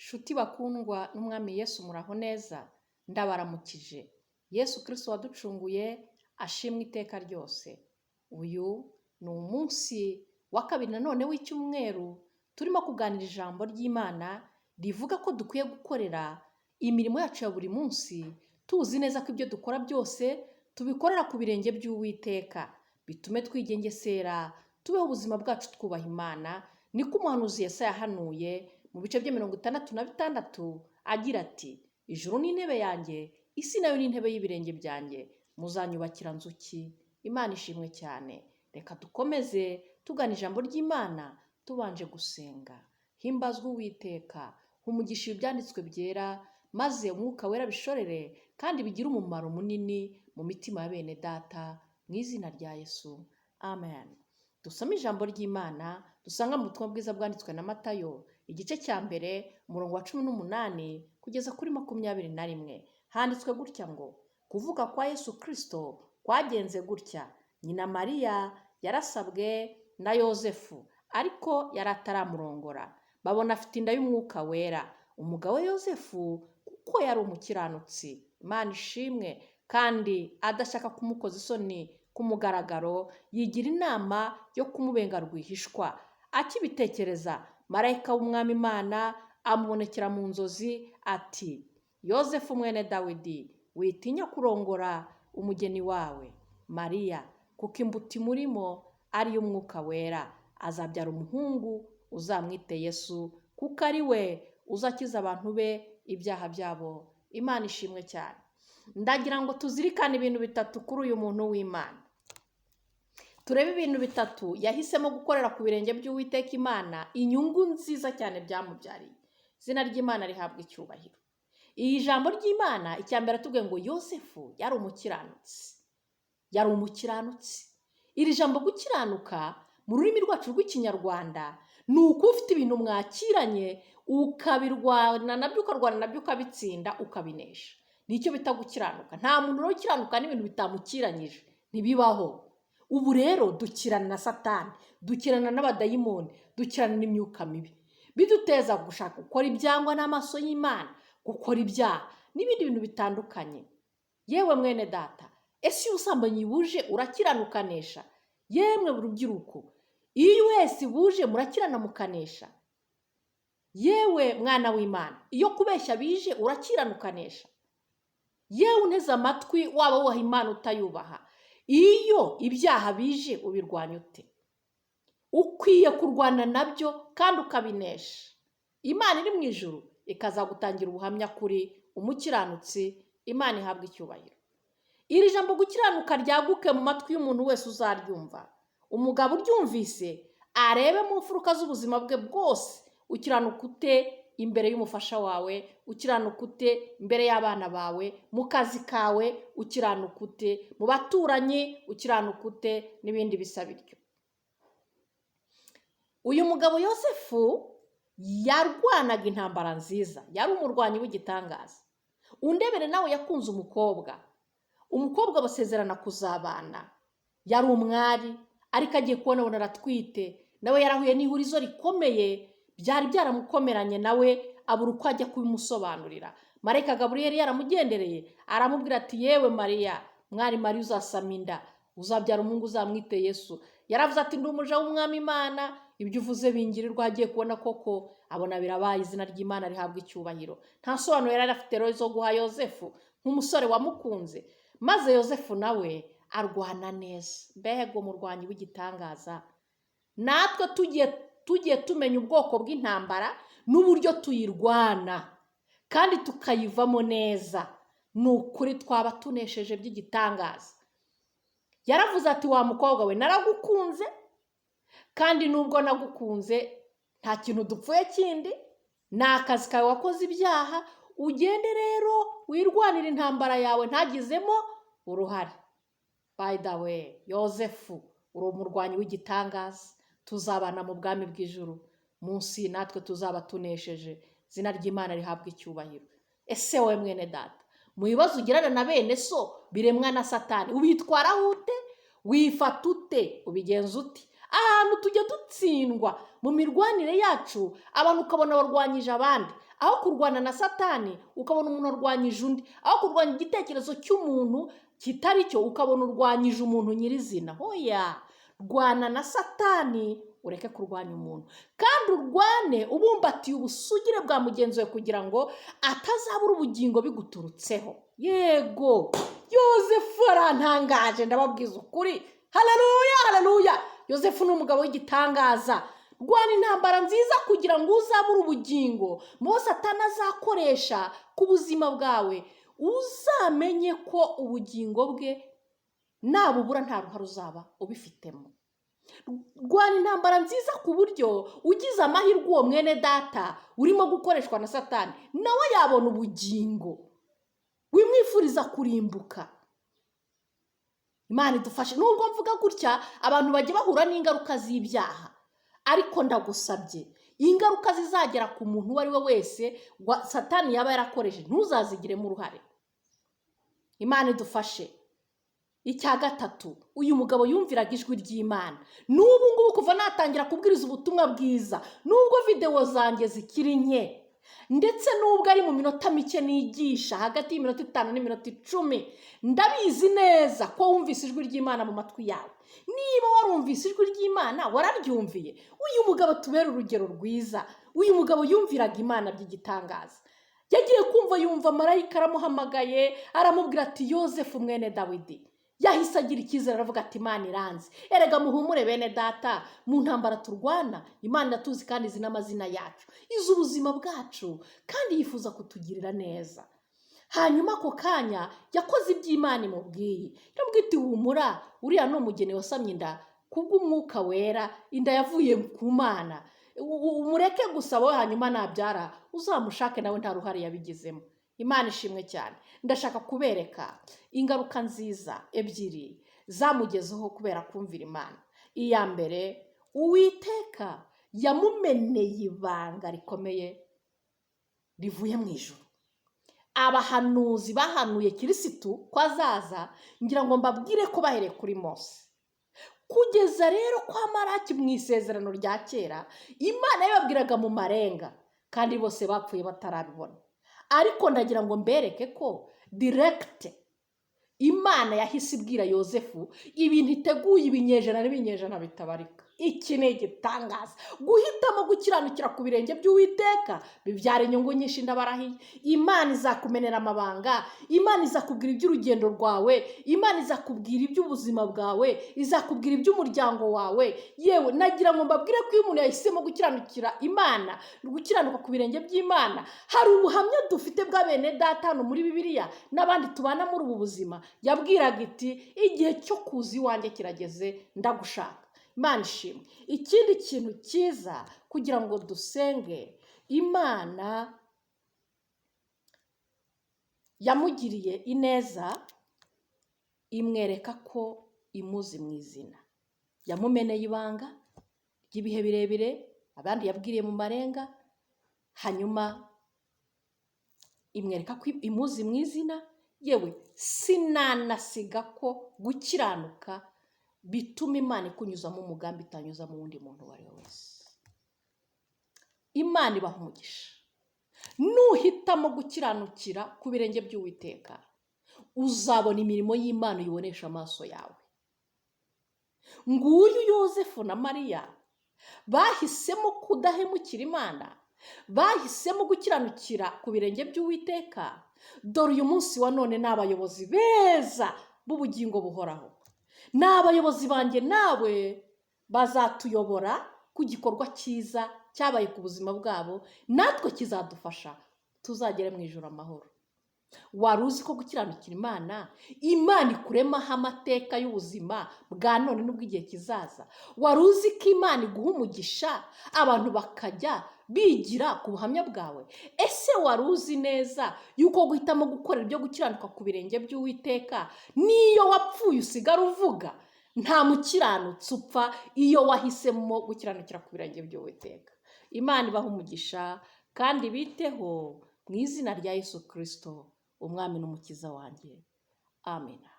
Nshuti bakundwa n'Umwami Yesu, muraho neza? Ndabaramukije. Yesu Kristo waducunguye ashimwe iteka ryose. Uyu ni umunsi wa kabiri nanone w'icyumweru turimo kuganira ijambo ry'Imana rivuga ko dukwiye gukorera imirimo yacu ya buri munsi tuzi neza ko ibyo dukora byose tubikorera ku birenge by'Uwiteka. Bitume twigengesera, tubeho ubuzima bwacu twubaha Imana. Niko umuhanuzi Yesaya yahanuye mu bice bya 66 agira ati: "Ijuru ni intebe yanjye, isi nayo ni intebe y'ibirenge byanjye, muzanyubakira nzu ki?" Imana ishimwe cyane. Reka dukomeze tugana ijambo ry'Imana tubanje gusenga. Himbazwe Uwiteka, umugisha ibyanditswe byera, maze Umwuka Wera bishorere kandi bigire umumaro munini mu mitima ya bene data, mu izina rya Yesu, amen. Dusome ijambo ry'Imana dusanga mu butumwa bwiza bwanditswe na Matayo, igice cya 1, umurongo wa 18 kugeza kuri 21. Handitswe gutya ngo: "Kuvuka kwa Yesu Kristo kwagenze gutya: nyina Mariya yarasabwe na Yozefu, ariko yari ataramurongora, babona afite inda y'Umwuka Wera. Umugabo we Yozefu, kuko yari umukiranutsi," Imana ishimwe, "kandi adashaka kumukoza isoni ku mugaragaro, yigira inama yo kumubenga rwihishwa. Akibitekereza, marayika w'Umwami Imana amubonekera mu nzozi ati: 'Yozefu mwene Dawidi, witinya kurongora umugeni wawe Mariya, kuko imbuto imurimo ari iy'Umwuka Wera. Azabyara umuhungu, uzamwite Yesu, kuko ari we uzakiza abantu be ibyaha byabo.'" Imana ishimwe cyane. Ndagira ngo tuzirikane ibintu bitatu kuri uyu muntu w'Imana. Turebe ibintu bitatu yahisemo gukorera ku birenge by'Uwiteka Imana, inyungu nziza cyane byamubyariye. Izina ry'Imana rihabwa icyubahiro. Iyi jambo ry'Imana, icya mbere atubwiye ngo Yosefu yari umukiranutsi. Yari umukiranutsi. Iri jambo gukiranuka mu rurimi rwacu rw'Ikinyarwanda ni uko ufite ibintu mwakiranye, ukabirwana nabyo, ukarwana nabyo, ukabitsinda, ukabinesha. Nicyo bita gukiranuka. Nta muntu rero ukiranuka n'ibintu bitamukiranyije, ntibibaho. Ubu rero dukirana na Satani, dukirana n'abadayimoni, dukirana n'imyuka mibi, biduteza gushaka gukora ibyangwa n'amaso y'Imana, gukora ibyaha n'ibindi bintu bitandukanye. Yewe mwene data, ese iyo ubusambanyi buje urakiranukanesha? Yemwe rubyiruko, iyo wese buje murakirana mukanesha? Yewe mwana w'Imana, iyo kubeshya bije urakiranukanesha? Yewe unteze amatwi, waba wubaha Imana utayubaha, iyo ibyaha bije ubirwanya ute? Ukwiye kurwana nabyo kandi ukabinesha, Imana iri mu ijuru ikazagutangira ubuhamya kuri umukiranutsi. Imana ihabwa icyubahiro. Iri jambo gukiranuka ryaguke mu matwi y'umuntu wese uzaryumva. Umugabo uryumvise arebe mu mfuruka z'ubuzima bwe bwose. Ukiranuka ute imbere y'umufasha wawe? Ukiranuka ute imbere y'abana bawe? Mu kazi kawe ukiranuka ute? Mu baturanyi ukiranuka ute? N'ibindi bisa bityo. Uyu mugabo Yosefu yarwanaga intambara nziza, yari umurwanyi w'igitangaza. Undebere nawe, yakunze umukobwa, umukobwa basezerana kuzabana. Yari umwari, ariko agiye kubona abona aratwite. Nawe yarahuye n'ihurizo rikomeye, byari byaramukomeranye, nawe abura uko ajya kubimusobanurira. Marayika Gaburiyeli yaramugendereye, aramubwira ati: "Yewe Mariya, mwari Mariya, uzasama inda, uzabyara umuhungu, uzamwite Yesu." Yaravuze ati: "Ndi umuja w'Umwami Imana, ibyo uvuze bingirirwa." Agiye kubona koko abona birabaye. Izina ry'Imana rihabwa icyubahiro. Nta sobanuro yari afite rero zo guha Yosefu nk'umusore wamukunze. Maze Yosefu nawe arwana neza. Mbega umurwanyi w'igitangaza! Natwe tugiye tumenya ubwoko bw'intambara n'uburyo tuyirwana kandi tukayivamo neza, ni ukuri twaba tunesheje by'igitangaza. Yaravuze ati: "Wa mukobwa we, naragukunze, kandi nubwo nagukunze nta kintu dupfuye kindi, ni akazi kawe wakoze ibyaha. Ugende rero wirwanire intambara yawe ntagizemo uruhare." By the way, Yosefu, uri umurwanyi w'igitangaza. Tuzabana mu bwami bw'ijuru munsi, natwe tuzaba tunesheje. Izina ry'Imana rihabwa icyubahiro. Ese wowe mwene data, mu bibazo ugirana na bene so biremwa na Satani, ubitwaraho ute? Wifata ute? Ubigenza ute? Ahantu tujya dutsindwa mu mirwanire yacu, abantu ukabona barwanyije abandi. Aho kurwana na Satani ukabona umuntu arwanyije undi, aho kurwanya igitekerezo cy'umuntu kitari cyo ukabona urwanyije umuntu nyirizina. Hoya, rwana na Satani ureke kurwanya umuntu, kandi urwane ubumbatiye ubusugire bwa mugenzi wawe kugira ngo atazabura ubugingo biguturutseho. Yego, Yozefu arantangaje, ndababwiza ukuri. Haleluya, haleluya. Yozefu ni umugabo w'igitangaza. Rwana intambara nziza kugira ngo uzabure ubugingo mu Satani azakoresha ku buzima bwawe, uzamenye ko ubugingo bwe nabubura nta ruhare uzaba ubifitemo. Rwana intambara nziza ku buryo ugize amahirwe uwo mwene data urimo gukoreshwa na Satani nawe yabona ubugingo, wimwifuriza kurimbuka. Imana idufashe. Nubwo mvuga gutya, abantu bajya bahura n'ingaruka z'ibyaha, ariko ndagusabye, ingaruka zizagera ku muntu uwo ari we wese Satani yaba yarakoresheje ntuzazigiremo uruhare. Imana idufashe. Icya gatatu, uyu mugabo yumviraga ijwi ry'Imana. N'ubu ngubu kuva natangira kubwiriza ubutumwa bwiza, nubwo videwo zanjye zikiri nke, ndetse nubwo ari mu minota mike nigisha, hagati y'iminota 5 n'iminota 10, ndabizi neza ko wumvise ijwi ry'Imana mu matwi yawe. Niba warumvise ijwi ry'Imana, wararyumviye. Uyu mugabo tubere urugero rwiza. Uyu mugabo yumviraga Imana by'igitangaza. Yagiye kumva yumva marayika aramuhamagaye, aramubwira ati Yozefu mwene Dawidi. Yahise agira icyizere, aravuga ati Imana iranze. Erega muhumure bene data, mu ntambara turwana Imana iratuzi kandi izi n'amazina yacu, izi ubuzima bwacu, kandi yifuza kutugirira neza. Hanyuma ako kanya yakoze iby'Imana imubwiye, iramubwira iti humura, uriya ni umugeni wasamye inda kubw'umwuka wera, inda yavuye ku Mana, umureke gusa wowe, hanyuma nabyara uzamushake nawe nta ruhare yabigizemo. Imana ishimwe cyane. Ndashaka kubereka ingaruka nziza ebyiri zamugezeho kubera kumvira Imana. Iya mbere, Uwiteka yamumeneye ibanga rikomeye rivuye mu ijuru. Abahanuzi bahanuye Kirisitu ko azaza, ngira ngo mbabwire ko bahereye kuri Mose kugeza rero kwa Maraki mu isezerano rya kera, Imana yababwiraga mu marenga, kandi bose bapfuye batarabibona. Ariko ndagira ngo mbereke ko direct Imana yahise ibwira Yozefu ibintu iteguye ibinyejana n'ibinyejana bitabarika. Iki ni igitangaza. Guhitamo gukiranukira ku birenge by'Uwiteka bibyara inyungu nyinshi, ndabarahiye. Imana izakumenera amabanga, Imana izakubwira iby'urugendo rwawe, Imana izakubwira iby'ubuzima bwawe, izakubwira iby'umuryango wawe. Yewe, nagira ngo mbabwire ko iyo umuntu yahisemo gukiranukira Imana, gukiranuka ku birenge by'Imana, hari ubuhamya dufite bwa bene data hano muri Bibiliya n'abandi tubana muri ubu buzima, yabwiraga iti igihe cyo kuza iwanjye kirageze, ndagushaka. Imana ishimwe. Ikindi kintu cyiza kugira ngo dusenge, Imana yamugiriye ineza, imwereka ko imuzi mu izina. Yamumeneye ibanga ry'ibihe birebire, abandi yabwiriye mu marenga, hanyuma imwereka ko imuzi mu izina. Yewe, sinanasiga ko gukiranuka bituma Imana ikunyuzamo umugambi itanyuzamo uwundi muntu uwo ari we wese. Imana ibaha umugisha. Nuhitamo gukiranukira ku birenge by'Uwiteka, uzabona imirimo y'Imana uyibonesha amaso yawe. Nguyu Yozefu na Mariya bahisemo kudahemukira Imana, bahisemo gukiranukira ku birenge by'Uwiteka. Dore uyu munsi wa none ni abayobozi beza b'ubugingo buhoraho. Ni abayobozi banjye nawe bazatuyobora ku gikorwa cyiza cyabaye ku buzima bwabo, natwe kizadufasha tuzagere mu ijuru amahoro. Wari uzi ko gukiranukira Imana, Imana ikuremaho amateka y'ubuzima bwa none n'ubw'igihe kizaza? Wari uzi ko Imana iguha umugisha abantu bakajya bigira ku buhamya bwawe? Ese wari uzi neza yuko guhitamo gukorera ibyo gukiranuka ku birenge by'Uwiteka, n'iyo wapfuye usigara uvuga? Nta mukiranutsi upfa iyo wahisemo gukiranukira ku birenge by'Uwiteka. Imana ibaha umugisha kandi biteho mu izina rya Yesu Kristo, Umwami n'Umukiza wanjye. Amina.